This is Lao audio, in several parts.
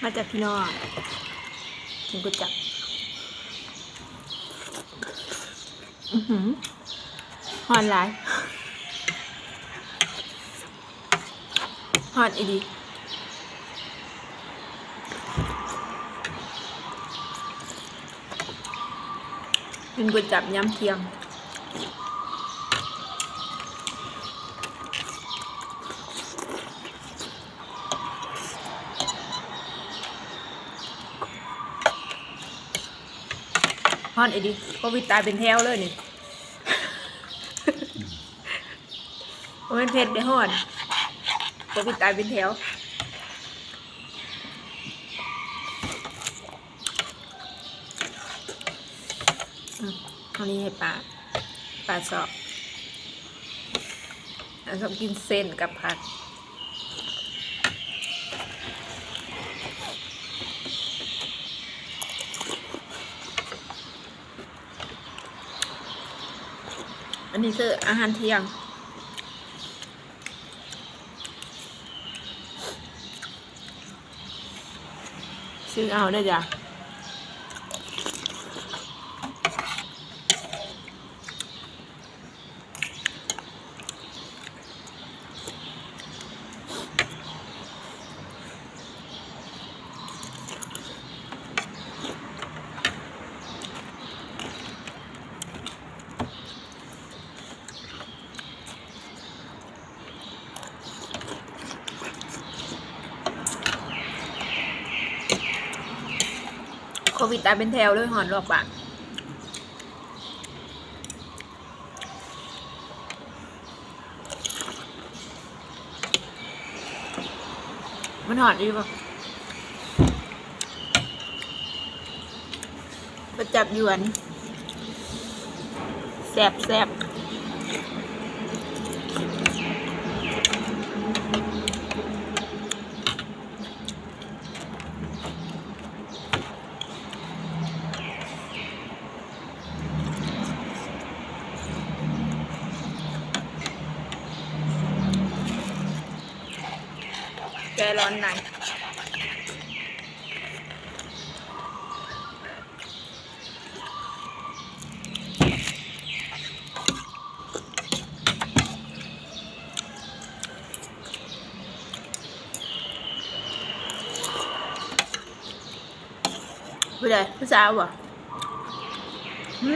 ມາຈ້າພີ່ນ້ອງ ກິນກ໋ວຍຈັບ. ອືຫື ຮ້ອນຫຼາຍ ຮ້ອນອີ່ຫຼີ. ກິນກ໋ວຍຈັບຍາມທ່ຽງ. ຮ້ອນອີ່ຫຼີ ໂຄວິດຕາຍເປັນແຖວເລີຍນີ້. ບໍ່ແມ່ນເຜັດເດ້ ຮ້ອນ ໂຄວິດຕາຍເປັນແຖວ. ອືມ ອັນນີ້ໃຫ້ປາ ປາຊອບ ປາຊອບກິນເສັ້ນກັບຜັກ. ອັນນີ້ຄືອາຫານທ່ຽງ ຊື້ເອົາເດີຈ້າ. ໂຄວິດຕາຍເປັນແຖວເລີຍ ຮ້ອນລວກປາກ. ມັນຫອມດີບໍ່? ໄປຈັບຢວນ ແຊບໆ. ແກລອນໃນ ຜູ້ໃດ? ຜູ້ສາວບໍ່? ຫື?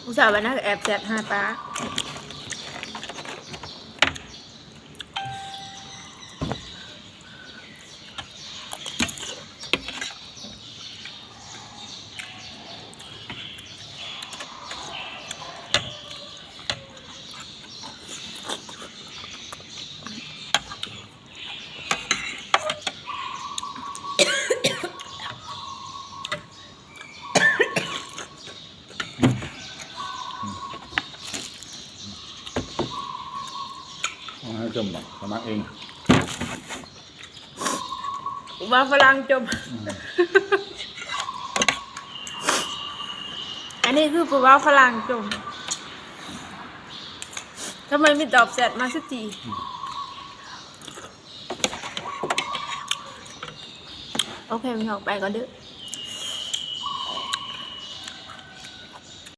ຜູ້ສາວວ່ານາແອບແຊັດຫາປ້າ. ເອົາໃຫ້ຈົມບໍ່? ສະໝັກເອງ. ຜູ້ບ່າວຝຣັ່ງຈົມ. ອັນນີ້ຄືຜູ້ບ່າວຝຣັ່ງຈົມ. ທຳໄມໄມ່ຕອບແຊັດມາສັກທີ? ໂອເຄ ພີ່ນ້ອງ ໄປກ່ອນເດີ້.